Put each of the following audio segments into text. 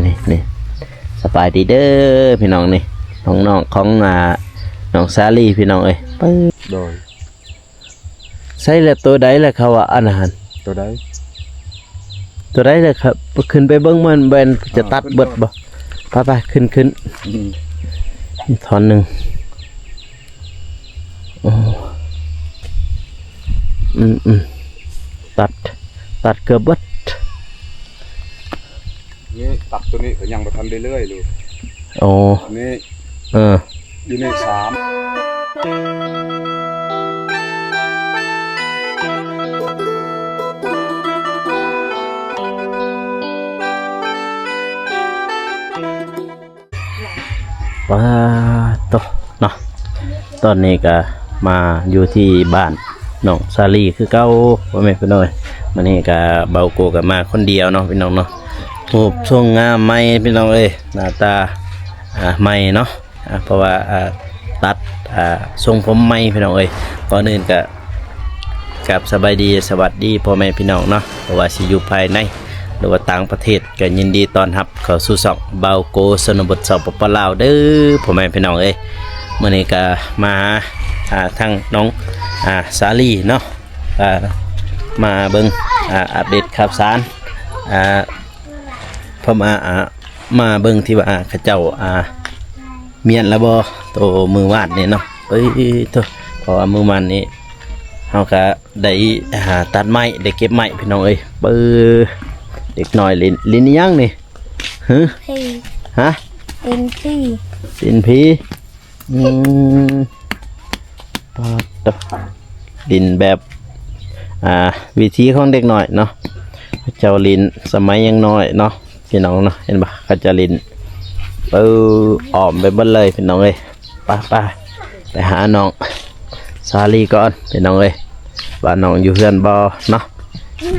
ນີ້ ນີ້ ສະບາຍດີເດີພີ່ນ້ອງ ນີ້ ນ້ອງໆຂອງ ອ່າ ນ້ອງສາລີພີ່ນ້ອງເອີຍ. ປຶບ ໂດຍ ໃສ່ແລ້ວ ໂຕໃດແລ້ວເຂົາວ່າອັນນັ້ນຫັ້ນ? ໂຕໃດ? ໂຕໃດແລ້ວຄັບ? ຂຶ້ນໄປເບິ່ງ ມັນແມ່ນຈະຕັດເບິດບໍ່? ເອົາ ຂຶ້ນ ຂຶ້ນ ໄປໆ ຂຶ້ນ ຂຶ້ນ ອືມ ທ່ອນໜຶ່ງ. ໂອ້ ອືມໆ ຕັດ ຕັດເກືອບເບິດ. ນີ້ຕັດໂຕນີ້ກໍຍັງບໍ່ທັນໄດ້ເລື່ອຍຢູ່. ໂອ້ ນີ້ ເອີ ຢູ່ນີ້ສາມ. ປາດໂທ້ເນາະ ຕອນນີ້ກະມາຢູ່ທີ່ບ້ານນ້ອງສາລີຄືເກົ່າ ພໍ່ແມ່ພີ່ນ້ອງເອີຍ. ມື້ນີ້ກະເບົາໂກກະມາຄົນດຽວເນາະ ພີ່ນ້ອງເນາະ. ຮູບຊົງງາມໃໝ່ ພີ່ນ້ອງເອີຍ ໜ້າຕາ ອ່າ ໃໝ່ເນາະ ອ່າ ເພາະວ່າ ອ່າ ຕັດ ອ່າ ຊົງຜົມໃໝ່ ພີ່ນ້ອງເອີຍ. ກ່ອນອື່ນກະ ກາບສະບາຍດີສະຫວັດດີພໍ່ແມ່ພີ່ນ້ອງເນາະ ບໍ່ວ່າຊິຢູ່ພາຍໃນ ຫຼືວ່າຕ່າງປະເທດ ກໍຍິນດີຕ້ອນຮັບເຂົ້າສູ່ຊ່ອງເບົາໂກຊົນນະບົດ ສປປ ລາວ ເດີ ພໍ່ແມ່ພີ່ນ້ອງເອີຍ. ມື້ນີ້ກໍມາຫາ ອ່າ ທາງນ້ອງ ອ່າ ສາລີເນາະ ອ່າ ມາເບິ່ງ ອ່າ ອັບເດດຂ່າວສານ ອ່າ ເພາະວ່າ ອ່າ ມາເບິ່ງທີ່ວ່າ ອ່າ ເຂົາເຈົ້າ ອ່າ ມ້ຽນແລ້ວບໍ່ ໂຕມື້ວານນີ້ເນາະ. ເອີຍໂທ້ ເພາະວ່າມື້ວານນີ້ເຮົາກໍ ໄດ້ ອ່າ ຕັດໄມ້ ໄດ້ເກັບໄມ້ ພີ່ນ້ອງເອີຍ. ເບິ່ງ ເດັກນ້ອຍຫຼິ້ນ ຫຼິ້ນອີ່ຫຍັງນີ້? ຮະ? ຜີ ຮະ? ຫຼິ້ນຜີ ຫຼິ້ນຜີ. ອືມ ປາດໂທ້ ຫຼິ້ນແບບ ອ່າ ວິຖີຂອງເດັກນ້ອຍເນາະ ເຂົາເຈົ້າຫຼິ້ນສະໄໝຍັງນ້ອຍເນາະ ພີ່ນ້ອງເນາະ ເຫັນບໍ່ ເຂົາເຈົ້າຫຼິ້ນ ເອີ ອ້ອມໄປເບິດເລີຍ ພີ່ນ້ອງເອີຍ. ໄປໆ ໄປຫານ້ອງສາລີກ່ອນ ພີ່ນ້ອງເອີຍ ວ່ານ້ອງຢູ່ເຮືອນບໍ່ເນາະ.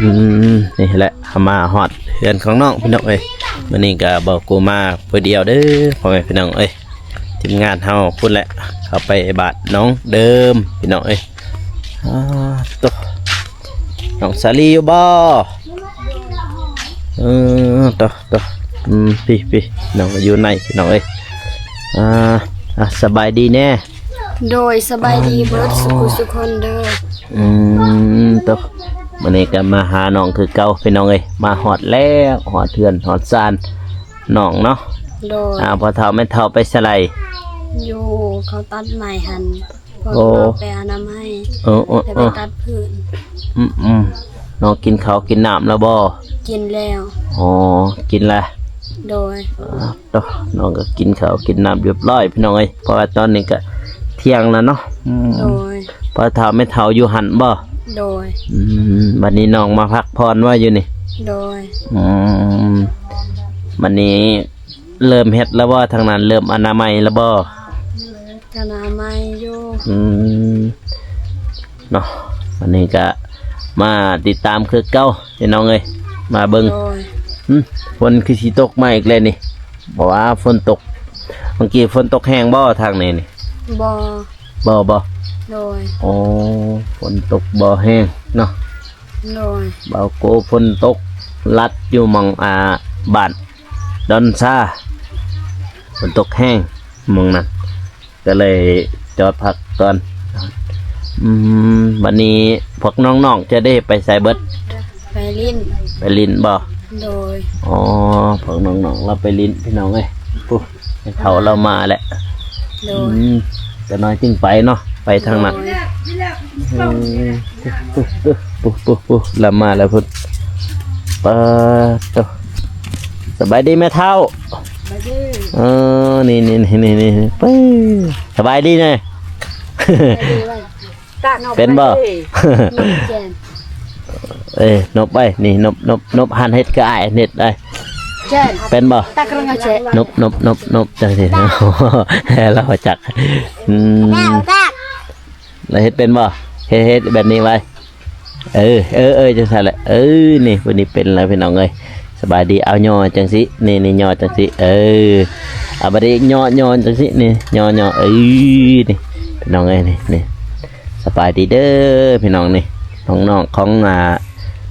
ອືມ ນີ້ແຫຼະ ເຮົາມາຮອດເຮືອນຂອງນ້ອງ ພີ່ນ້ອງເອີຍ. ມື້ນີ້ກໍບໍ່ກູມາຜູ້ດຽວເດີ ພໍ່ແມ່ພີ່ນ້ອງເອີຍ ທີມງານເຮົາພຸ້ນແຫຼະ ເຂົ້າໄປບ້ານນ້ອງເດີມ ພີ່ນ້ອງເອີຍ. ອ້າ ໂທ້ ນ້ອງສາລີຢູ່ບໍ່? ເອີ ໂຕ ໂຕ ອືມ ພີ້ ພີ້ ນ້ອງກໍຢູ່ໃນ ພີ່ນ້ອງເອີຍ. ອ່າ ອ່າ ສະບາຍດີແນ່? ໂດຍ ສະບາຍດີເບິດ ອ່າ ສຸຂູສຸຄົນເດີ. ອືມ ໂຕ ມື້ນີ້ກໍມາຫານ້ອງຄືເກົ່າ ພີ່ນ້ອງເອີຍ. ມາຮອດແລ້ວ ຮອດເຮືອນຮອດຊານນ້ອງເນາະ. ໂດຍ ອ່າ ພໍ່ເຖົ້າແມ່ເຖົ້າໄປໃສລະ? ຢູ່ ເຂົາຕັດໄມ້ຫັ້ນ. ໂອ້ ພໍ່ກໍໄປອະນາໄມ ເອີ ເອີ ແລ້ວໄປຕັດພືນ. ອືມໆ ນ້ອງກິນເຂົ້າກິນນ້ຳແລ້ວບໍ່? ກິນແລ້ວ. ອໍ ກິນແລ້ວ. ໂດຍ ໂຕ ນ້ອງກໍກິນເຂົ້າກິນນ້ຳຮຽບຮ້ອຍ ພີ່ນ້ອງເອີຍ ເພາະວ່າຕອນນີ້ກໍທ່ຽງແລ້ວເນາະ. ອືມ ໂດຍ ພໍ່ເຖົ້າແມ່ເຖົ້າຢູ່ຫັ້ນບໍ່? ໂດຍ ອືມ ບັດນີ້ນ້ອງມາພັກຜ່ອນວ່າຢູ່ນີ້? ໂດຍ ອືມ ບັດນີ້ ເລີ່ມເຮັດແລ້ວບໍ່ທາງນັ້ນ? ເລີ່ມອະນາໄມແລ້ວບໍ່? ອະນາໄມຢູ່. ອືມ ເນາະ ອັນນີ້ກະມາຕິດຕາມຄືເກົ່າ ພີ່ນ້ອງເອີຍ ມາເບິ່ງ. ໂດຍ ຫຶ ຝົນຄືຊິຕົກມາອີກແລ້ວນີ້. ບໍ່ວ່າຝົນຕົກ ເມື່ອກີ້ຝົນຕົກແຮງບໍ່ທາງນີ້ນີ້? ບໍ່ ບໍ່ ບໍ່. ໂດຍ ໂອ້ ຝົນຕົກບໍ່ແຮງເນາະ. ໂດຍ ເບົາໂກຝົນຕົກລັດຢູ່ໝ່ອງ ອ່າ ບ້ານ ດອນຊາ ຝົນຕົກແຮງໝ່ອງນັ້ນ ກໍເລີຍຈອດພັກກ່ອນ. ອືມ ບັດນີ້ພວກນ້ອງໆຈະໄດ້ໄປໃສເບິດ? ໄປຫຼິ້ນ ໄປຫຼິ້ນບໍ່? ໂດຍ ອໍ ພວກນ້ອງໆລາວໄປຫຼິ້ນ ພີ່ນ້ອງເອີຍ. ພຸ້ນ ເຂົາລາວມາແລ້ວ. ໂດຍ ອືມ ຈັກໜ້ອຍຈຶ່ງໄປເນາະ ໄປທາງນັ້ນ. ໂດຍ ອືມ ປຸ ປຸ ປຸ ລາວມາແລ້ວພຸ້ນ. ປາດໂທ້ ສະບາຍດີແມ່ເຖົ້າ. ສະບາຍດີ ເອີ ນີ້ໆໆ ປຶ ສະບາຍດີແນ່. ເປັນບໍ່? ເອີ ນົບໄວ້ ນີ້ ນົບ ນົບ ນົບ ຫັ້ນເຮັດຄືອ້າຍເຮັດໄດ້. ເປັນບໍ່? ນົບ ນົບ ນົບ ນົບ ຈັ່ງຊີ້ ລາວຮູ້ຈັກ. ອືມ ລະເຮັດເປັນບໍ່? ເຮັດ ເຮັດແບບນີ້ໄວ້. ເອີ ເອີ ເອີ ຈັ່ງຊັ້ນແຫຼະ. ເອີ ນີ້ ຜູ້ນີ້ເປັນແລ້ວ ພີ່ນ້ອງເອີຍ. ສະບາຍດີ. ເອົາຍໍຈັ່ງຊີ້ ນີ້ ນີ້ຍໍຈັ່ງຊີ້. ເອີ ເອົາ ບັດນີ້ຍໍ ຍໍຈັ່ງຊີ້ ນີ້ ຍໍ ຍໍ ເອີ ນີ້ ພີ່ນ້ອງເອີຍ ນີ້ ນີ້ ສະບາຍດີເດີ ພີ່ນ້ອງ. ນີ້ ນ້ອງໆຂອງ ອ່າ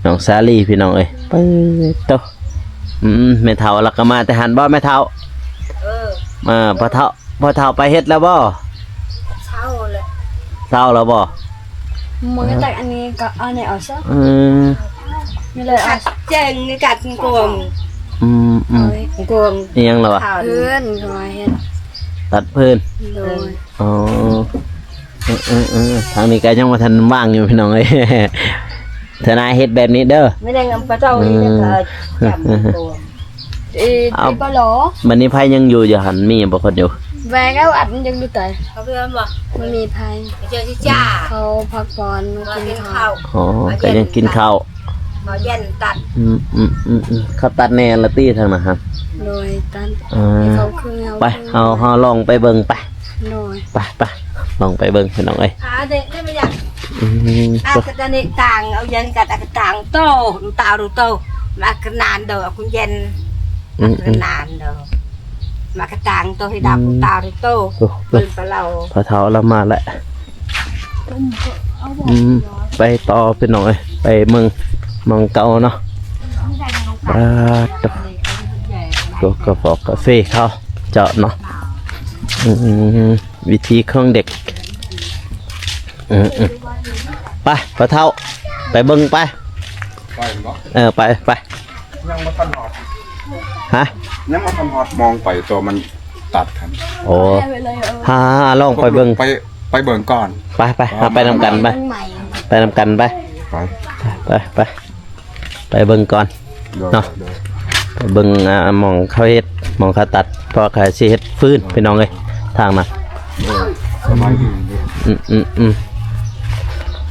ນ້ອງສາລີ ພີ່ນ້ອງເອີຍ. ປາດໂທ້ ອືມ ແມ່ເຖົ້າລະກະມາແຕ່ຫັ້ນບໍ່ແມ່ເຖົ້າ? ເອີ ເອີ ພໍ່ເຖົ້າ ພໍ່ເຖົ້າໄປເຮັດແລ້ວບໍ່? ເຊົາແລ້ວ ເຊົາແລ້ວບໍ່? ມື້ຕັດອັນນີ້ກໍເອົານີ້ອອກຊະ. ເອີ ນີ້ເລີຍ ຕັດແຈ້ງນີ້ ຕັດກວງ. ອືມໆ ກວງ ອີຫຍັງລະວະ? ເພິ່ນເຂົາເຮັດ ຕັດເພິ່ນ. ໂດຍ. ອໍ ເອີໆ ທາງນີ້ກໍຍັງບໍ່ທັນວ່າງຢູ່ພີ່ນ້ອງເອີຍ ທະນາຍເຮັດແບບນີ້ເດີ. ແມ່ນຫຍັງ ປະເຈົ້ານີ້ກໍຈຳໂຕ. ເອີ ເອົາ ໄປບໍ່ຫຼໍ? ບັດນີ້ໃຜຍັງຢູ່ຢູ່ຫັ້ນ ມີບໍ່ຄົນຢູ່? ແວ່ແລ້ວ ອັດມັນຍັງຢູ່ໃຕ ເຂົາເພື່ອນບໍ່? ມັນມີໃຜ ເຈົ້າຊິຈ້າ ເຂົາພັກຜ່ອນ ມາກິນເຂົ້າ. ອໍ ກໍຍັງກິນເຂົ້າ ເຂົາເຢັນຕັດ. ອືມໆໆໆ ເຂົາຕັດແນ່ລະຕິທາງນັ້ນຫັ້ນ? ໂດຍ ຕັດ. ເອີ ເຂົາຄືເຮົາ ໄປ ເຮົາ ເຮົາລອງໄປເບິ່ງໄປ. ໂດຍ ໄປໆ ລອງໄປເບິ່ງພີ່ນ້ອງເອີຍ. ອາເດະ ອືມ ອາກະຕານິຕາງ ເອົາເຢັນກັດອາກະຕາງໂຕ ຕາຣູໂຕ ມາກະນານໂດ ອາກຸນເຢັນ ອືມ ອາກະນານໂດ ມາກະຕາງໂຕ ໃຫ້ດາ ອືມ ຕາຣູໂຕ. ໂອ້ ເບິ່ງປະເລົ່າ ພໍ່ເຖົ້າລາມາແລ້ວ. ອືມ ໄປຕໍ່ພີ່ນ້ອງເອີຍ ໄປເມືອງ ເມືອງເກົ່າເນາະ. ປາດໂຕ ກາແຟ ກາເຟເຂົາເຈົ້າເນາະ. ອືມ ວິຖີຂອງເດັກ. ອືມໆ ໄປ ພໍ່ເຖົ້າ ໄປເບິ່ງໄປ. ໄປແມ່ນບໍ່? ເອີ ໄປ ໄປ. ຍັງບໍ່ທັນຮອດ ຮະ? ຍັງບໍ່ທັນຮອດມອງໄປ ໂຕມັນຕັດຫັ້ນ. ໂອ້ ຫາ ຫາລອງໄປເບິ່ງ ໄປ ໄປເບິ່ງກ່ອນ. ໄປ ໄປ ເຮົາໄປນຳກັນໄປ ໄປນຳກັນໄປ. ໄປ ໄປ ໄປ ໄປເບິ່ງກ່ອນ ໂດຍ ເນາະ ໂດຍ ໄປເບິ່ງ ອ່າ ໝ່ອງເຂົາເຮັດ ໝ່ອງເຂົາຕັດ ເພາະວ່າເຂົາຊິເຮັດຟືນ ພີ່ນ້ອງເອີຍ ທາງນັ້ນ. ໂດຍ ສະບາຍດີ. ອືມໆ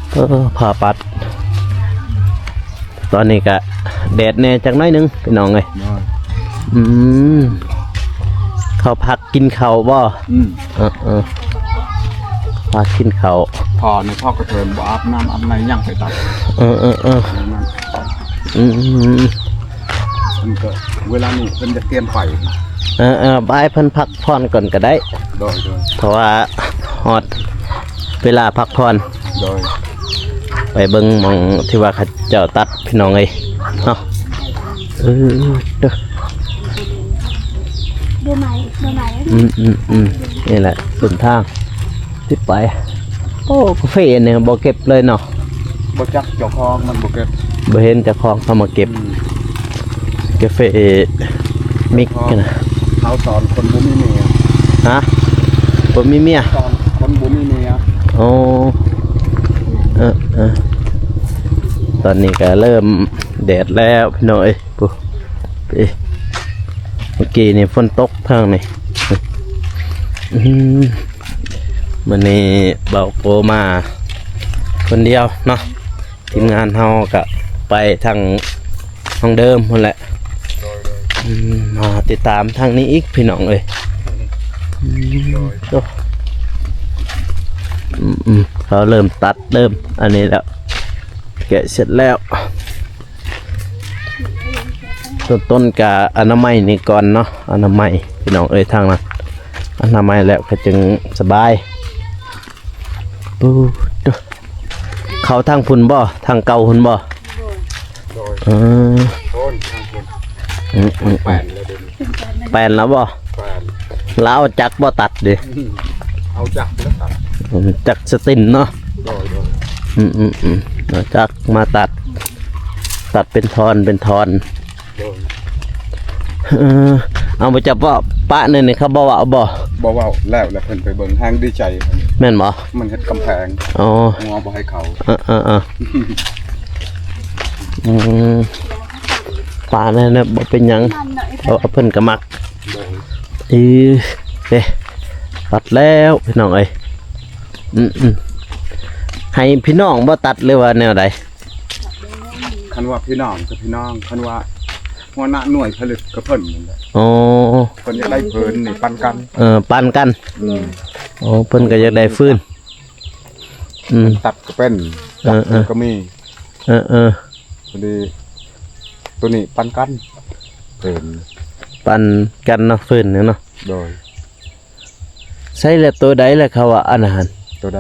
ໆ ເອີ ຜ້າປັດ ຕອນນີ້ກະແດດແດ່ຈັກໜ້ອຍໜຶ່ງ ພີ່ນ້ອງເອີຍ. ໂດຍ ອືມ ເຂົາພັກ ກິນເຂົ້າບໍ່? ອືມ ເອີໆ ພາກິນເຂົ້າ. ພໍ່ນີ້ ພໍ່ກະເທີນບໍ່ອາບນ້ຳອາບໃນ ຍັງໄປຕັດ. ເອີໆໆ ອືມ ມັນກໍເວລານີ້ເພິ່ນຈະກຽມໄປ. ເອີໆ ບາຍ ເພິ່ນພັກຜ່ອນກ່ອນກໍໄດ້. ໂດຍໆ ເພາະວ່າຮອດເວລາພັກຜ່ອນ. ໂດຍ ໄປເບິ່ງໝ່ອງທີ່ວ່າເຂົາເຈົ້າຕັດ ພີ່ນ້ອງເອີຍເນາະ. ເອີ ເດີ ເບື່ອໃໝ່ ເບື່ອໃໝ່. ອືມໆໆ ນີ້ແຫຼະເສັ້ນທາງທີ່ໄປ. ໂອ້ ກາເຟນີ້ບໍ່ເກັບເລີຍເນາະ. ບໍ່ຈັກເຈົ້າຂອງມັນບໍ່ເກັບ ບໍ່ເຫັນເຈົ້າຂອງເຂົາມາເກັບ. ອືມ ກາເຟມິກນະ. ເຮົາສອນຄົນບໍ່ມີເມຍ. ຮະ? ບໍ່ມີເມຍ? ສອນຄົນບໍ່ມີເມຍ. ໂອ້ ເອີໆ ຕອນນີ້ກໍເລີ່ມແດດແລ້ວ ພີ່ນ້ອງເອີຍ. ປູ້ ເອີ ເມື່ອກີ້ນີ້ຝົນຕົກທາງນີ້. ອືມ ມື້ນີ້ບ່າວໂກມາຄົນດຽວເນາະ. ທີມງານເຮົາກະໄປທາງຫ້ອງເດີມພຸ້ນແຫຼະ. ໂດຍໆ ອືມ ມາຕິດຕາມທາງນີ້ອີກ ພີ່ນ້ອງເອີຍ. ອືມ ໂດຍ ໂອ້ ອືມໆ ເຂົາເລີ່ມຕັດ ເລີ່ມອັນນີ້ແລ້ວ ແກະເສັດແລ້ວ. ຕົ້ນໆ ກະອະນາໄມນີ້ກ່ອນເນາະ ອະນາໄມ ພີ່ນ້ອງເອີຍ. ທາງນັ້ນອະນາໄມແລ້ວກໍຈຶ່ງສະບາຍ. ປູ້ ເຂົ້າທາງພຸ້ນບໍ່? ທາງເກົ່າພຸ້ນບໍ່? ໂດຍ ເອີ ໂອ້ຍ ທາງພຸ້ນ ອືມໆ ແປນແລ້ວເດ ແປນແລ້ວບໍ່? ແປນ ລາວຈັກບໍ່ຕັດເດ? ເອົາຈັກແລ້ວຕັດ ອືມ ຈັກສະຕິນເນາະ. ໂດຍໆ ອືມໆໆ ເອົາຈັກມາຕັດ ຕັດເປັນທ່ອນເປັນທ່ອນ. ໂດຍ ເອີ ເອົາ ບໍ່ຈັບເວົ້າປະແນວນີ້ ເຂົາບໍ່ເວົ້າບໍ່? ບໍ່ເວົ້າແລ້ວ ແລ້ວເພິ່ນໄປເບິ່ງແຮງດີໃຈ. ແມ່ນບໍ່? ມັນເຮັດກຳແພງ ອໍ ງົວບໍ່ໃຫ້ເຂົ້າ. ເອີໆໆ ອືມ ປະແນວນີ້ບໍ່ເປັນຫຍັງ ເພາະວ່າເພິ່ນກໍມັກ. ໂດຍ ເອີ ເດ້ ຕັດແລ້ວ ພີ່ນ້ອງເອີຍ. ອືມໆ ໃຫ້ພີ່ນ້ອງບໍ່ຕັດ ຫຼືວ່າແນວໃດ? ຄັນວ່າພີ່ນ້ອງກໍພີ່ນ້ອງ ຄັນວ່າຫົວໜ້າໜ່ວຍຜະລິດກໍເພິ່ນນັ້ນແຫຼະ. ອໍ ເພິ່ນຢາກໄດ້ເພິ່ນນີ້ປັນກັນ. ເອີ ປັນກັນ. ອືມ ໂອ້ ເພິ່ນກໍຢາກໄດ້ຟືນ. ອືມ ຕັດກໍເປັນ ເອີໆ ຕັດກໍມີ. ເອີໆ ພໍດີໂຕນີ້ປັນກັນ ເພິ່ນ ປັນກັນເນາະ ຟືນນີ້ເນາະ. ໂດຍ ໃສ່ແລ້ວໂຕໃດແຫຼະເຂົາວ່າອັນນັ້ນ? ໂຕໃດ?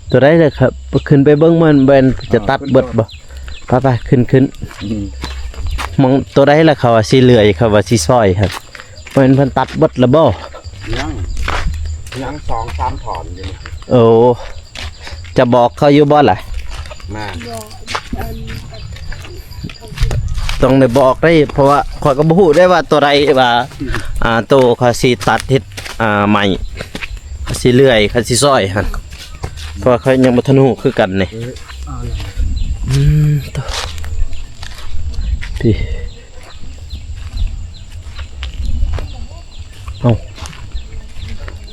ໂຕໃດແຫຼະຄັບ? ຂຶ້ນໄປເບິ່ງ ມັນແມ່ນຈະຕັດເບິດບໍ່? ເອີ ຂຶ້ນ ໄປໆ ຂຶ້ນ ຂຶ້ນ. ອືມ ມອງໂຕໃດລະເຂົາວ່າຊິເລື່ອຍ ເຂົາວ່າຊິຊອຍຫັ້ນ ແມ່ນເພິ່ນຕັດເບິດລະບໍ່? ຍັງ ຍັງສອງສາມທ່ອນຢູ່ນີ້. ໂອ້ ຈະບອກເຂົາຢູ່ບໍ່ລະ? ແມ່ນ ຕ້ອງໄດ້ບອກໄດ໋ ເພາະວ່າຂ້ອຍກໍບໍ່ຮູ້ໄດ໋ວ່າໂຕໃດວ່າ ອ່າ ໂຕເຂົາຊິຕັດເຮັດ ອ່າ ໄມ້ ເຂົາຊິເລື່ອຍ ເຂົາຊິຊອຍຫັ້ນ ເພາະວ່າຂ້ອຍຍັງບໍ່ທັນຮູ້ຄືກັນນີ້. ເອີ ອືມ ໂຕ ພີ້ ເອົ້າ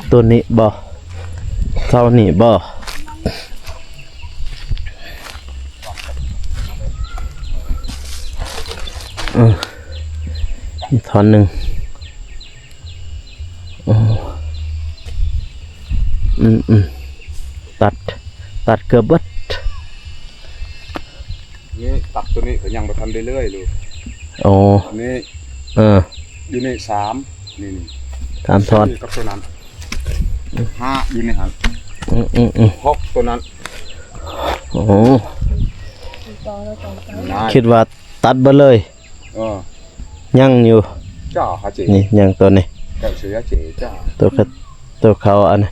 ໂຕນີ້ບໍ່? ເສົານີ້ບໍ່? ເອີ ອີກທ່ອນໜຶ່ງ. ອືມ ອືມ ຕັດ ຕັດເກືອບເບິດ. ນີ້ຕັດໂຕນີ້ກໍຍັງບໍ່ທັນໄດ້ເລື່ອຍຢູ່. ໂອ້ ນີ້ ເອີ ຢູ່ນີ້ສາມ ນີ້ ນີ້ ສາມທ່ອນ ນີ້ກັບໂຕນັ້ນ ຫ້າ ຢູ່ໃນຫັ້ນ. ອືມ ອືມ ອືມ ຫົກ ໂຕນັ້ນ. ໂອ້ ຄິດວ່າຕັດເບິດເລີຍ. ເອີ ຍັງຢູ່ ຈ້າ ຫາເຈ ນີ້ຍັງໂຕນີ້ ເຈົ້າເສືອເຈ ຈ້າ ໂຕເຂົາ ໂຕເຂົາອັນນັ້ນ.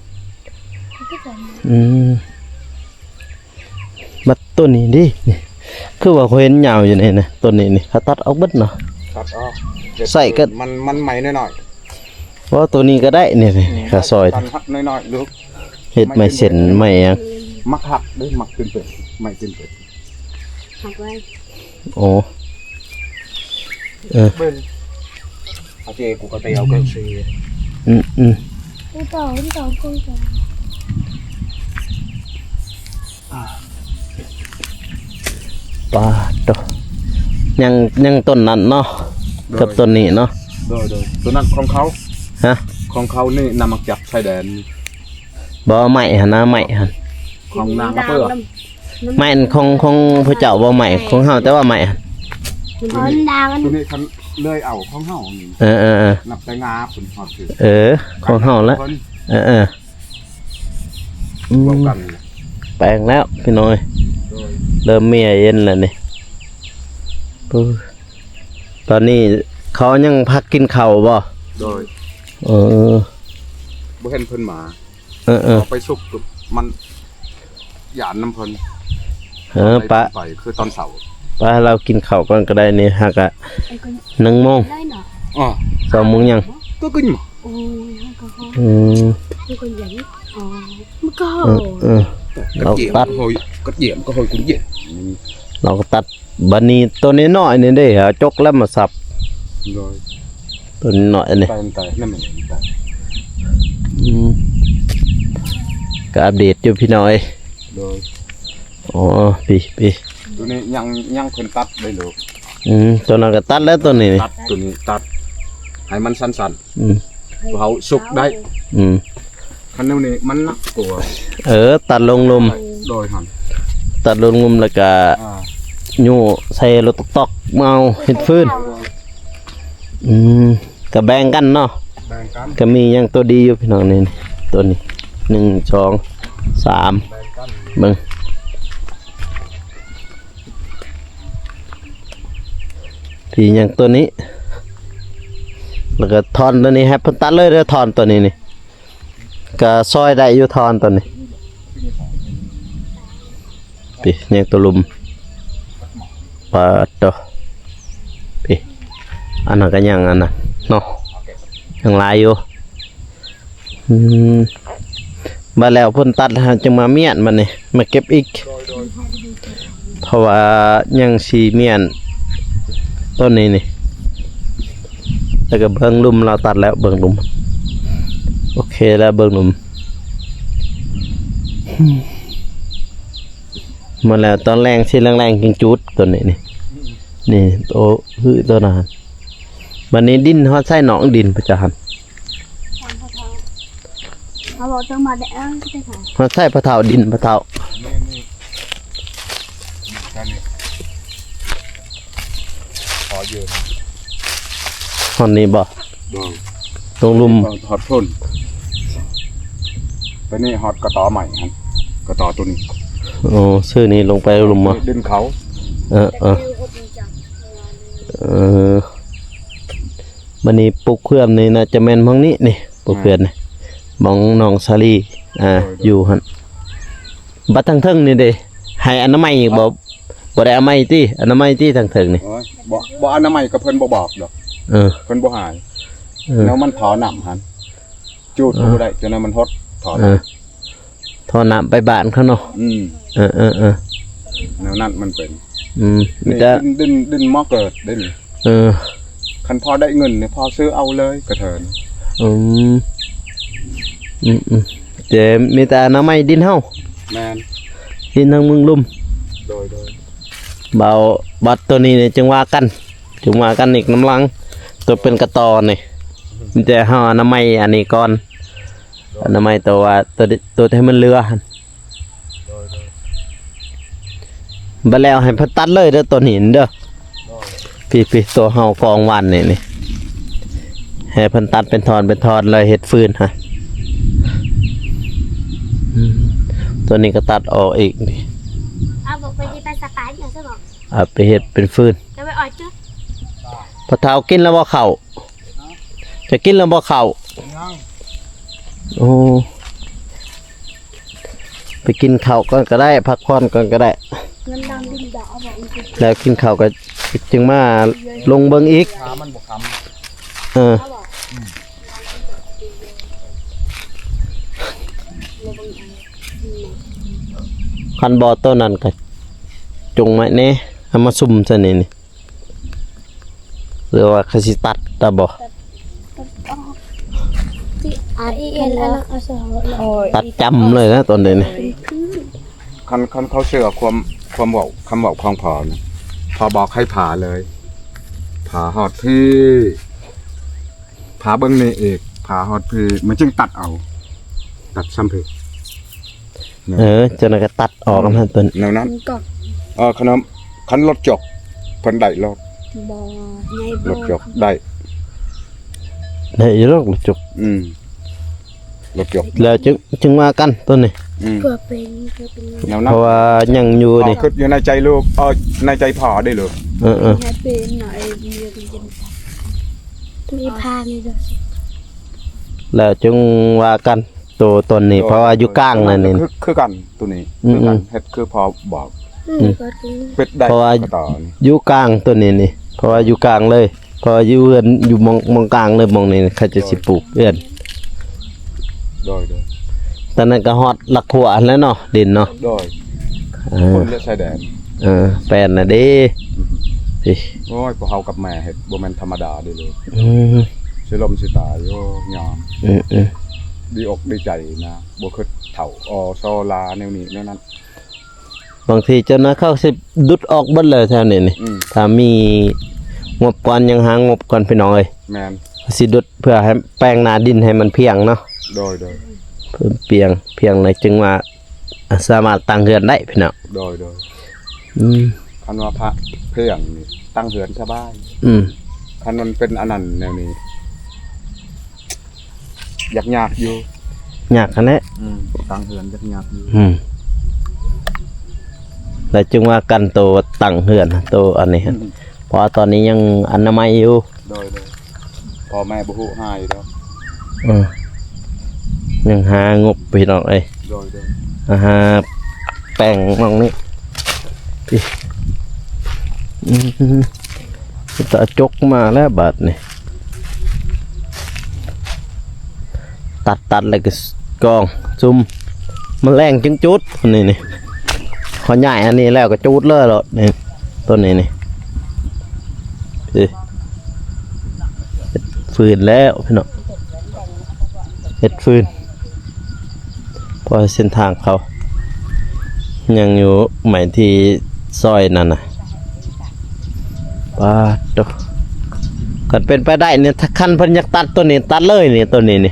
ອືມ ບັດໂຕນີ້ເດ ນີ້ ຄືວ່າຂ້ອຍເຫັນຍາວຢູ່ນີ້ນະ ໂຕນີ້ນີ້ ເຂົາຕັດອອກເບິດເນາະ ຕັດອອກ ໃສ່ກໍ ມັນ ມັນໄມ້ນ້ອຍໆ. ບໍ່ ໂຕນີ້ກໍໄດ້ນີ້ ນີ້ ເຂົາຊອຍ ຕັດໜ້ອຍໆ ລູກ ເຮັດໄມ້ເສັ້ນໄມ້ຫຍັງ ມັກຫັກເດ້ ມັກຂຶ້ນເປັນ ໄມ້ຂຶ້ນເປັນ ຫັກໄວ້. ໂອ້ ເອີ ເບິ່ງ ອາເຈ ກູກໍໄປເອົາເກີກຊີ. ອືມ ອືມ ປາດໂຕ ຍັງ ຍັງຕົ້ນນັ້ນເນາະ ໂດຍ ກັບຕົ້ນນີ້ເນາະ. ໂດຍ ໂດຍ ໂຕນັ້ນຂອງເຂົາ ຮະ ຂອງເຂົານີ້ນຳມາຈາກຊາຍແດນ. ບໍ່ ໄມ້ຫັ້ນນະ ໄມ້ຫັ້ນ ຂອງນາງນະເປີ ໄມ້ອັນຂອງ ຂອງພະເຈົ້າບໍ່? ໄມ້ຂອງເຮົາ ແຕ່ວ່າໄມ້ຫັ້ນ ມັນດາວ ໂຕນີ້ຄັນເລີຍເອົາຂອງເຮົານີ້. ເອີໆໆ ນັບແຕ່ງາພຸ້ນຮອດຄື ເອີ ຂອງເຮົາແຫຼະ. ເອີໆ ອືມ ເວົ້າກັນ ແປງແລ້ວພີ່ນ້ອງເອີຍ ໂດຍ ເລີ່ມເມຍເຢັນແລ້ວນີ້. ປຶ ຕອນນີ້ເຂົາຍັງພັກກິນເຂົ້າບໍ່? ໂດຍ ເອີ ບໍ່ເຫັນເພິ່ນມາ. ເອີໆ ເອົາໄປສຸກ ມັນຢ້ານນຳເພິ່ນ. ເອີ ປະ ໄປຄືຕອນເຊົ້າ ປະ ເຮົາກິນເຂົ້າກ່ອນກໍໄດ້ນີ້ ຫາກະ ໜຶ່ງໂມງ ໄດ້ເນາະ ອໍ ສອງໂມງຍັງ ກໍກິນ ໂອ້ຍ ເຮົາກໍ ອືມ ມັນກໍເຢັນ ອໍ ມັນກໍ ເອີໆ ເຮົາຕັດ ກໍເຢັນ ກໍເຮົາກໍເຢັນ ເຮົາກໍຕັດ. ບັດນີ້ໂຕນ້ອຍໆນີ້ເດ້ ຈົກແລ້ວມາສັບ ໂດຍ ໂຕນ້ອຍນີ້ ຕາຍ ຕາຍ ນັ້ນແມ່ນຕາຍ. ອືມ ກໍອັບເດດຢູ່ພີ່ນ້ອງເອີຍ ໂດຍ. ອໍ ພີ້ໆ ໂຕນີ້ຍັງ ຍັງເພິ່ນຕັດໄດ້ລູກ. ອືມ ໂຕນັ້ນກໍຕັດແລ້ວ ໂຕນີ້ ຕັດ ໂຕນີ້ຕັດ ໃຫ້ມັນສັ້ນໆ. ອືມ ເຮົາສຸກໄດ້ ອືມ ຄັນແນວນີ້ມັນໜັກກວ່າ ເອີ ຕັດລົງລຸ່ມ ໂດຍຫັ້ນ ຕັດລົງລຸ່ມແລ້ວກະ ອ່າ ຍູ້ໃສ່ລົດຕອກໆ ມາເອົາເຮັດຟືນ. ອືມ ກະແບ່ງກັນເນາະ ແບ່ງກັນ ກະມີຫຍັງໂຕດີຢູ່ພີ່ນ້ອງນີ້ ໂຕນີ້ ໜຶ່ງ ສອງ ສາມ ແບ່ງກັນ ເບິ່ງ ພີ້ຍັງໂຕນີ້ ແລ້ວກໍທ່ອນໂຕນີ້ໃຫ້ເພິ່ນຕັດເລີຍເດີ ທ່ອນໂຕນີ້ນີ້ ກໍຊອຍໄດ້ຢູ່ທ່ອນໂຕນີ້. ພີ້ຍັງໂຕລຸ່ມ ປາດໂຕ ພີ້ ອັນນັ້ນກໍຍັງ ອັນນັ້ນເນາະ ຍັງຫຼາຍຢູ່. ອືມ ບາດແລ້ວເພິ່ນຕັດແລ້ວ ເຮົາຈຶ່ງມາມ້ຽນ ບາດນີ້ມາເກັບອີກ ໂດຍ ໂດຍ ເພາະວ່າຍັງຊິມ້ຽນຕົ້ນນີ້ນີ້ ແລ້ວກໍເບິ່ງລຸ່ມລາວຕັດແລ້ວ ເບິ່ງລຸ່ມ ໂອເຄແລ້ວ ເບິ່ງລຸ່ມ ໝົດແລ້ວ. ຕອນແລງ ຊິແລງໆ ຈຶ່ງຈູດຕົ້ນນີ້ນີ້ ນີ້ ໂຕຮື ໂຕນັ້ນ. ບັດນີ້ດິນຮອດໃສນ້ອງ ດິນພະເຈົ້າຫັ້ນ ເຮົາບອກເຈົ້າມາແດ່ ເອີ ຊິໄປໃສ ຮອດໃສພໍ່ເຖົ້າ ດິນພໍ່ເຖົ້າ ນີ້ ນີ້ ນີ້ ຂໍຢືນ ຮອດນີ້ບໍ່? ໂດຍ ຕົງລຸ່ມ ຮອດພຸ້ນ ໄປນີ້ຮອດກະຕໍໃໝ່ຫັ້ນ ກະຕໍໂຕນີ້. ໂອ້ ຊື່ນີ້ລົງໄປລຸ່ມບໍ່? ດິນເຂົາ ເອີໆ ເອີ ເອີ ບັດນີ້ປູກເຂື່ອນນີ້ໜ້າຈະແມ່ນໝ່ອງນີ້ນີ້ ປູກເຂື່ອນນີ້ ໝ່ອງນ້ອງສາລີ ອ່າ ໂດຍ ໂດຍ ຢູ່ຫັ້ນ. ບັດທາງເທິງນີ້ເດ້ ໃຫ້ອະນາໄມອີກບໍ່? ບໍ່ໄດ້ອະນາໄມຕິ? ອະນາໄມຕິທາງເທິງນີ້? ໂອ້ຍ ບໍ່ ບໍ່ອະນາໄມກໍເພິ່ນບໍ່ບອກດອກ. ເອີ ເພິ່ນບໍ່ໃຫ້. ເອີ ແນວມັນທໍ່ນ້ຳຫັ້ນ ຈູດ ເອີ ບໍ່ໄດ້ ຈົນວ່າມັນຫົດທໍ່ນ້ຳ. ເອີ ທໍ່ນ້ຳໄປບ້ານເຂົາເນາະ. ອືມ ເອີໆໆ ແນວນັ້ນມັນເປັນ. ອືມ ມີແຕ່ ນີ້ດິນ ດິນ ດິນໝໍເກີດເດ້ນີ້. ເອີ ຄັນພໍໄດ້ເງິນນີ້ ພໍຊື້ເອົາເລີຍກະເທີນ. ອືມ ອືມໆ ແຕ່ມີແຕ່ອະນາໄມດິນເຮົາ. ແມ່ນ ດິນທາງເມືອງລຸ່ມ. ໂດຍໆ ເບົາ ບັດໂຕນີ້ນີ້ຈຶ່ງວ່າກັນ ຈຶ່ງວ່າກັນອີກນຳຫຼັງ ໂຕເປັນກະຕໍນີ້. ມີແຕ່ເຮົາອະນາໄມອັນນີ້ກ່ອນ ອະນາໄມໂຕວ່າໂຕ ໂຕທີ່ມັນເຫຼືອຫັ້ນ. ໂດຍໆ ບັດແລ້ວໃຫ້ເພິ່ນຕັດເລີຍເດີ ໂຕນີ້ເດີ. ໂດຍ ພີ້ໆ ໂຕເຮົາກອງວັນນີ້ນີ້ ໃຫ້ເພິ່ນຕັດເປັນທ່ອນເປັນທ່ອນເລີຍ ເຮັດຟືນຫັ້ນ. ອືມ ໂຕນີ້ກໍຕັດອອກອີກນີ້ ເອົາບໍ່ໄປ ໄປສະປາຍເດີ ເອົາໄປເຮັດເປັນຟືນ. ຈະໄປອອດຈຸ ພໍ່ເຖົ້າກິນແລ້ວບໍ່ເຂົ້າ? ຈະກິນແລ້ວບໍ່ເຂົ້າ? ຍັງ. ໂອ້ ໄປກິນເຂົ້າກ່ອນກໍໄດ້ ພັກຜ່ອນກ່ອນກໍໄດ້. ແລ້ວກິນເຂົ້າກໍຈຶ່ງມາລົງເບິ່ງອີກ. ເອີ ຄັນບໍ່ໂຕນັ້ນກໍຈົ່ງໄວ້ແດ່ ເອົາມາຊຸມໃສ່ນີ້ນີ້. ຫຼືວ່າເຂົາຊິຕັດຕາບໍ່? ຕັດຈຳເລີຍນະຕອນນີ້ນີ້. ຄັນ ຄັນເຂົາເຊື່ອຄວາມ ຄວາມເວົ້າ ຄຳເວົ້າຂອງພໍ່ນະ ພໍ່ບອກໃຫ້ຜ່າເລີຍ ຜ່າຮອດພີ້ ຜ່າເບິ່ງນີ້ອີກ ຜ່າຮອດພີ້ ມັນຈຶ່ງຕັດເອົາ ຕັດຊຳພີ້. ເອີ ຈັ່ງນັ້ນກໍຕັດອອກຫັ້ນຕົວນີ້ ແນວນັ້ນ. ເອີ ຄັນ ຄັນລົດຈົກເພິ່ນໄດ້ໂລດ. ບໍ່ ໃຫຍ່ໂພດ ລົດຈົກໄດ້ ໄດ້ຢູ່ດອກລົດຈົກ. ອືມ ລົດຈົກ ແລ້ວຈຶ່ງ ຈຶ່ງວ່າກັນຕົວນີ້. ອືມ ເພື່ອເປັນ ເພື່ອເປັນ ແນວນັ້ນ ເພາະວ່າຍັງຢູ່ນີ້ ຄິດຢູ່ໃນໃຈລູກ ເອີ ໃນໃຈພໍ່ເດ້ລູກ. ເອີໆ ໃຫ້ເປັນ ໃຫ້ມີພານີ້ ແລ້ວຈຶ່ງວ່າກັນ. ໂຕຕົນນີ້ ໂດຍ ເພາະວ່າຢູ່ກາງນັ້ນນີ້ ໂຕນັ້ນກໍຄື ຄືກັນ ໂຕນີ້ ອືມ ຄືກັນ ເຮັດຄືພໍ່ບອກ. ອືມ ເປັດໄດ້ ເພາະວ່າຢູ່ກາງໂຕນີ້ນີ້ ເພາະວ່າຢູ່ກາງເລີຍ ເພາະວ່າຢູ່ເຮືອນຢູ່ໝ່ອງ ໝ່ອງກາງເລີຍ ໝ່ອງນີ້ເຂົາເຈົ້າຊິປູກເຮືອນ. ໂດຍໆ ຕອນນັ້ນກໍຮອດຫຼັກຂົວຫັ້ນແຫຼະເນາະ ດິນເນາະ. ໂດຍ ເອີ ຄົນຈະຊາຍແດນ. ເອີ ແປນນະເດ້. ອືມ ໂອ້ຍ ພວກເຮົາກັບແມ່ເຮັດບໍ່ແມ່ນທຳມະດາເດ້ເລີຍ. ອືມ ຊິລົ້ມຊິຕາຍ ໂອ້ຍ ຍາມ. ອືມໆ ດີອົກດີໃຈນະ ບໍ່ຄິດເຖົ້າ ອໍ ຊໍ ລາ ແນວນີ້ແນວນັ້ນ. ບາງທີເຈົ້ານາເຂົາຊິດຸດອອກເບິດເລີຍແຖວນີ້ນີ້. ອືມ ຖ້າມີງົບກ່ອນ ຍັງຫາງົບກ່ອນ ພີ່ນ້ອງເອີຍ. ແມ່ນ ຊິດຸດເພື່ອໃຫ້ແປງໜ້າດິນໃຫ້ມັນພຽງເນາະ. ໂດຍໆ ເພື່ອພຽງ ພຽງແລ້ວຈຶ່ງວ່າ ອ່າ ສາມາດຕັ້ງເຮືອນໄດ້ພີ່ນ້ອງ. ໂດຍໆ ອືມ ຄັນວ່າພະພຽງນີ້ຕັ້ງເຮືອນສະບາຍ. ອືມ ຄັນມັນເປັນອັນນັ້ນແນວນີ້ ຍາກໆຢູ່ ຍາກຫັ້ນແຫຼະ. ອືມ ຕັ້ງເຮືອນຍາກໆຢູ່. ອືມ ແລ້ວຈຶ່ງວ່າກັນໂຕຕັ້ງເຮືອນ ໂຕອັນນີ້. ອືມ ເພາະວ່າຕອນນີ້ຍັງອະນາໄມຢູ່. ໂດຍໆ ພໍ່ແມ່ບໍ່ຮູ້ຫາຢູ່ດອກ. ເອີ ຍັງຫາງົບພີ່ນ້ອງເອີຍ. ໂດຍໆ ມາຫາແປງໝ່ອງນີ້. ອືມ ຕາຈົກມາແລ້ວບາດນີ້ ຕັດ ຕັດແລ້ວກໍກອງຊຸມ ມາແລງຈຶ່ງຈູດ. ນີ້ ນີ້ ເຂົາຍ້າຍອັນນີ້ແລ້ວກໍຈູດເລີຍໂລດນີ້ ຕົ້ນນີ້ນີ້. ເອີ ເຮັດຟືນແລ້ວພີ່ນ້ອງ ເຮັດຟືນ ເພາະເສັ້ນທາງເຂົາຍັງຢູ່ໄໝທີ່ຊອຍນັ້ນນະ. ປາດໂທ້ ຄັນເປັນໄປໄດ້ນີ້ ຖ້າຄັນເພິ່ນຢາກຕັດໂຕນີ້ ຕັດເລີຍນີ້ ໂຕນີ້ນີ້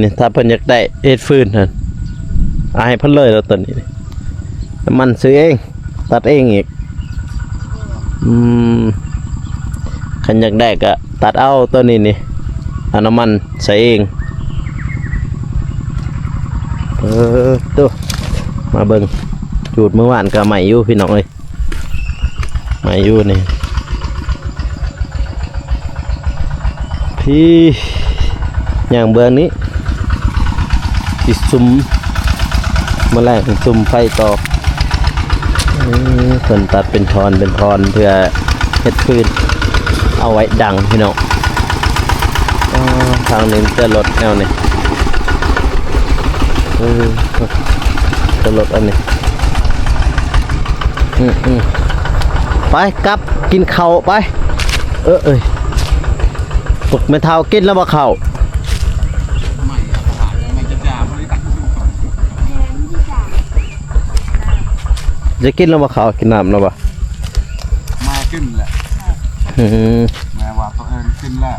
ນີ້ໆ ຖ້າເພິ່ນຢາກໄດ້ເຮັດຟືນຫັ້ນ ເອົາໃຫ້ເພິ່ນເລີຍໂຕນີ້ນີ້ ນ້ຳມັນຊື້ເອງ ຕັດເອງອີກ. ອືມ ຄັນຢາກໄດ້ກໍຕັດເອົາໂຕນີ້ນີ້ ເອົານ້ຳມັນໃສ່ເອງ. ເອີ ໂຕ ມາເບິ່ງ ຈູດມື້ວານກໍໄໝ້ຢູ່ພີ່ນ້ອງເອີຍ ໄໝ້ຢູ່ນີ້. ທີ່ຍ່າງເບື້ອງນີ້ ທີ່ສຸມ ມາແລງສຸມໄຟຕໍ່. ເອີ ເພິ່ນຕັດເປັນທ່ອນເປັນທ່ອນ ເພື່ອເຮັດຟືນເອົາໄວ້ດັງພີ່ນ້ອງ. ອໍ ທາງນີ້ມີແຕ່ລົດແນວນີ້ ເອີ ແຕ່ລົດອັນນີ້. ອືມໆ ໄປກັບກິນເຂົ້າໄປ. ເອີ ເອີຍ ພວກແມ່ເຖົ້າກິນແລ້ວບໍ່ເຂົ້າ? ຈະກິນແລ້ວບໍ່ເຂົ້າ? ກິນນ້ຳແລ້ວບໍ່? ມາກິນແລ້ວ. ອືມ ແມ່ວ່າຕົວເອງກິນແລ້ວ.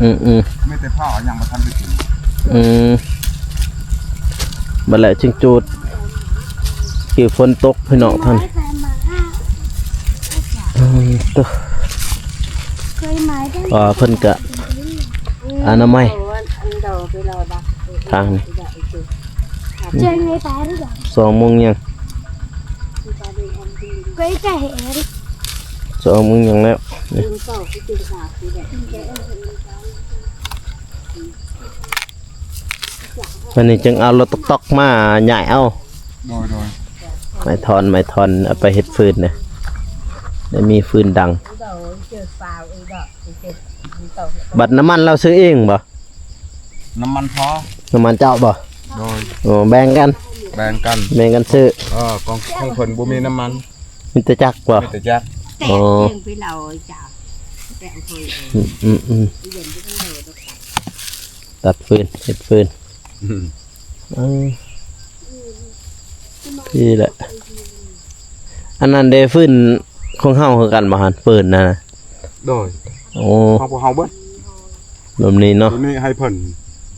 ອືມໆ ມີແຕ່ພໍ່ຍັງບໍ່ທັນໄດ້ກິນ. ອືມ ບັດແລ້ວຈຶ່ງຈູດ. ຄືຝົນຕົກພີ່ນ້ອງທ່ານ. ອືມ ໂຕ ເພິ່ນກະອະນາໄມທາງນີ້. ສອງໂມງຍັງ ສອງໂມງຍັງແລ້ວ. ນີ້ ອັນນີ້ຈຶ່ງເອົາລົດຕອກໆມາຍ້າຍເອົາ. ໂດຍໆ ໄມ້ທ່ອນ ໄມ້ທ່ອນເອົາໄປເຮັດຟືນນະ ໄດ້ມີຟືນດັງ. ບັດນ້ຳມັນລາວຊື້ເອງບໍ່? ນ້ຳມັນພໍ່. ນ້ຳມັນເຈົ້າບໍ່? ໂດຍ. ໂອ້ ແບ່ງກັນ ແບ່ງກັນ ແບ່ງກັນຊື້. ເອີ ຂອງ ຂອງເພິ່ນບໍ່ມີນ້ຳມັນ ມີແຕ່ຈັກບໍ່? ມີແຕ່ຈັກ. ອໍ ອືມໆໆ ຕັດຟືນ ເຮັດຟືນ. ອືມ ເອີ ນີ້ແຫຼະ ອັນນັ້ນເດ້ ຟືນຂອງເຮົາຄືກັນບໍ່ຫັ້ນ? ຟືນນັ້ນນະ. ໂດຍ. ໂອ້ ຂອງພວກເຮົາເບິດ ລວມນີ້ເນາະ. ໂຕນີ້ໃຫ້ເພິ່ນ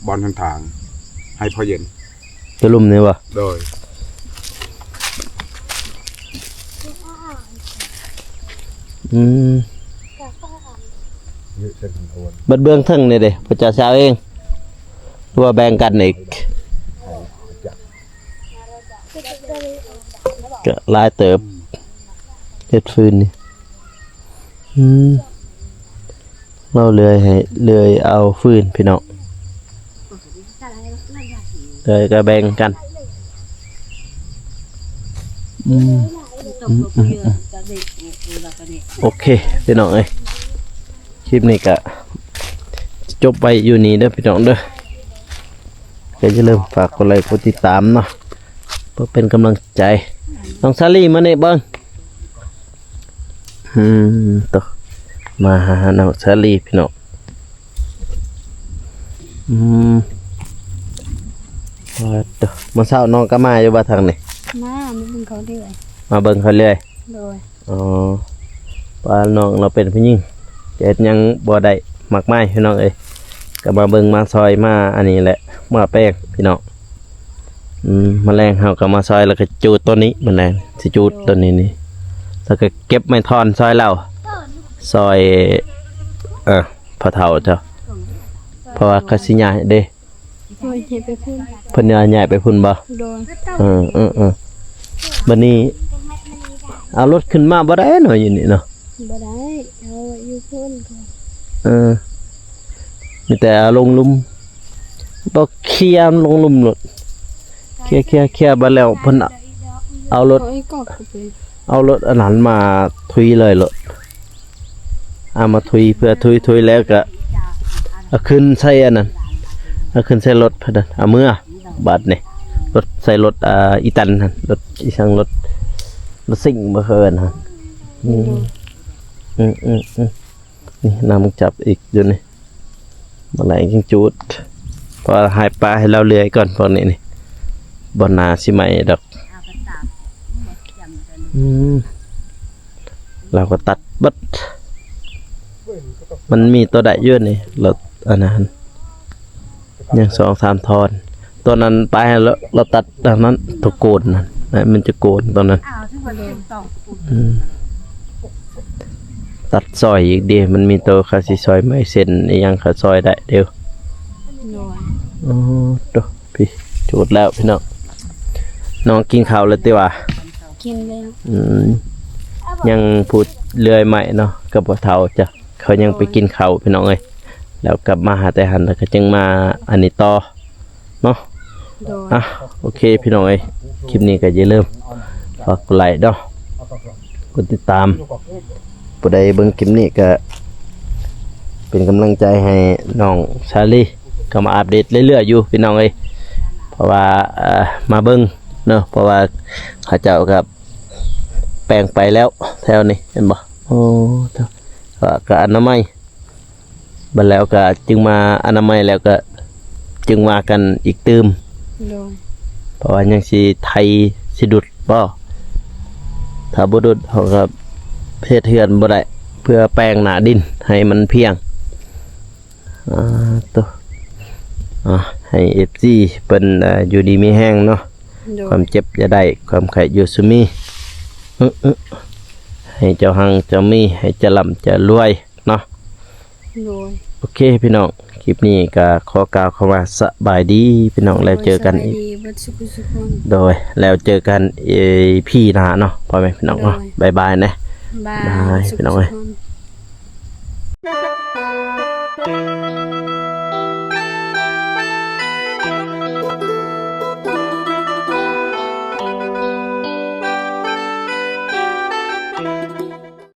ບ່ອນທາງ ໃຫ້ພໍ່ເຢັນ. ໂຕລຸ່ມນີ້ບໍ່? ໂດຍ. ອືມ ບັດເບື້ອງເທິງນີ້ເດ້ ພວກເຈົ້າເຊົ່າເອງ ຫຼືວ່າແບ່ງກັນອີກ? ກະຫຼາຍເຕີບ ເຮັດຟືນນີ້. ອືມ ເຮົາເລື່ອຍໃຫ້ ເລື່ອຍເອົາຟືນພີ່ນ້ອງ ເລີຍກະແບ່ງກັນ. ອືມ ອືມໆໆ ໂອເຄພີ່ນ້ອງເອີຍ ຄລິບນີ້ກະຈົບໄວ້ຢູ່ນີ້ເດີພີ່ນ້ອງເດີ. ກະຢ່າລືມຝາກກົດໄລກົດຕິດຕາມເນາະ ເພື່ອເປັນກຳລັງໃຈ. ນ້ອງສາລີມານີ້ເບິ່ງ. ອືມ ໂຕ ມາຫານ້ອງສາລີພີ່ນ້ອງ. ອືມ ໂຕ ມື້ເຊົ້ານ້ອງກະມາຢູ່ບໍ່ທາງນີ້? ມາ ມາເບິ່ງເຂົາເລື້ອຍ ມາເບິ່ງເຂົາເລື້ອຍ. ໂດຍ. ອໍ ວ່ານ້ອງລາວເປັນຜູ້ຍິງ ຈະເຮັດຫຍັງບໍ່ໄດ້ມາກມາຍພີ່ນ້ອງເອີຍ ກະມາເບິ່ງມາຊ່ອຍ ມາອັນນີ້ແຫຼະ ມາແປງພີ່ນ້ອງ. ອືມ ມາແລງເຮົາກະມາຊ່ອຍ ແລ້ວກະຈູດໂຕນີ້ ມາແລງຊິຈູດໂຕນີ້ນີ້ ແລ້ວກະເກັບໄມ້ທ່ອນຊ່ອຍລາວ ຊ່ອຍ ເອີ ພໍ່ເຖົ້າເຈົ້າ ເພາະວ່າເຂົາຊິຍ້າຍເດ້. ໂດຍ ເພິ່ນຍ້າຍໄປພຸ້ນບໍ່? ໂດຍ. ເອີໆໆ ບັດນີ້ເອົາລົດຂຶ້ນມາບໍ່ໄດ້ເນາະ ຢູ່ນີ້ເນາະ ບໍ່ໄດ້ ເອົາໄວ້ຢູ່ພຸ້ນກ່ອນ. ເອີ ມີແຕ່ເອົາລົງລຸ່ມ ຕ້ອງເຄຍລົງລຸ່ມໂລດ ເຄຍໆໆ ບັດແລ້ວເພິ່ນເອົາລົດ ເອົາລົດອັນນັ້ນມາທຸຍເລີຍໂລດ. ເອົາມາທຸຍ ເພື່ອທຸຍ ທຸຍແລ້ວກະເອົາຂຶ້ນໃສ່ອັນນັ້ນ ເອົາຂຶ້ນໃສ່ລົດ ເອົາເມືອບາດນີ້ ລົດ ໃສ່ລົດ ອ່າ ອີຕັນຫັ້ນ ລົດອີສັງ ລົດ ລົດຊິງບໍ່ເອີ້ນຫັ້ນ. ອືມ ອືມໆໆ ນີ້ນ້ຳຈັບອີກຢູ່ນີ້ ມາໄລ່ກິນຈູດ ເພາະວ່າໃຫ້ປາໃຫ້ລາວເລື່ອຍກ່ອນພວກນີ້ນີ້ ບໍ່ໜ້າຊິໄໝ້ດອກ. ອືມ ລາວກໍຕັດເບິດ ມັນມີໂຕໃດຢູ່ນີ້ ລະອັນນັ້ນ ຍັງສອງສາມທ່ອນ ຕອນນັ້ນປາໃຫ້ລາວ ລາວຕັດອັນນັ້ນ ໂຕໂກນນັ້ນ ແມ່ນຈະໂກນຕອນນັ້ນ. ອືມ ຕັດຊ່ອຍອີກເດ ມັນມີໂຕເຂົາຊິຊ່ອຍໄມ້ເສັ້ນອີ່ຫຍັງ ເຂົາຊ່ອຍໄດ້ເດ. ໂອ້ ໂຕ ພີ້ ຈູດແລ້ວພີ່ນ້ອງ ນ້ອງກິນເຂົ້າແລ້ວຕິວ່າ? ກິນແລ້ວ. ອືມ ຍັງຜູ້ເລື່ອຍໄມ້ເນາະ ກັບພໍ່ເຖົ້າຈ້ະ ເຂົາຍັງໄປກິນເຂົ້າພີ່ນ້ອງເອີຍ. ແລ້ວກັບມາຫາແຕ່ຫັ້ນ ແລ້ວກໍຈຶ່ງມາອັນນີ້ຕໍ່ເນາະ. ໂດຍ ອ່ະ ໂອເຄພີ່ນ້ອງເອີຍ ຄລິບນີ້ກໍຢ່າລືມຝາກກົດໄລເນາະ ກົດຕິດຕາມ. ຜູ້ໃດເບິ່ງຄລິບນີ້ກໍເປັນກຳລັງໃຈໃຫ້ນ້ອງສາລີ ກໍມາອັບເດດເລື້ອຍໆຢູ່ພີ່ນ້ອງເອີຍ. ເພາະວ່າ ເອີ ມາເບິ່ງເນາະ ເພາະວ່າເຂົາເຈົ້າກໍແປງໄປແລ້ວແຖວນີ້ ເຫັນບໍ່? ໂອ້ ກໍ ກໍອະນາໄມ ບັດແລ້ວກໍຈຶ່ງມາອະນາໄມ ແລ້ວກໍຈຶ່ງວ່າກັນອີກຕື່ມ. ໂດຍ ເພາະວ່າຍັງຊິໄຖຊິດຸດບໍ່? ຖ້າບໍ່ດຸດ ເຮົາກໍເຮັດເຮືອນບໍ່ໄດ້ ເພື່ອແປງໜ້າດິນໃຫ້ມັນພຽງ. ອ່າ ໂຕ ອ່າ ໃຫ້ເອັຟຊີເພິ່ນ ອ່າ ຢູ່ດີມີແຮງເນາະ. ໂດຍ ຄວາມເຈັບຢ່າໄດ້ ຄວາມໄຂ້ຢູ່ສຸມີ. ອື ອື ໃຫ້ເຈົ້າຮັ່ງເຈົ້າມີ ໃຫ້ເຈົ້າລ່ຳເຈົ້າລວຍເນາະ. ໂດຍ ໂອເຄພີ່ນ້ອງ ຄລິບນີ້ກໍຂໍກ່າວຄຳວ່າສະບາຍດີພີ່ນ້ອງ ແລ້ວເຈີກັນອີກ. ໂດຍ ແລ້ວເຈີກັນອີພີໜ້າເນາະ ພໍ່ແມ່ພີ່ນ້ອງເນາະ. ບາຍບາຍນະ ບາຍພີ່ນ້ອງເອີຍ.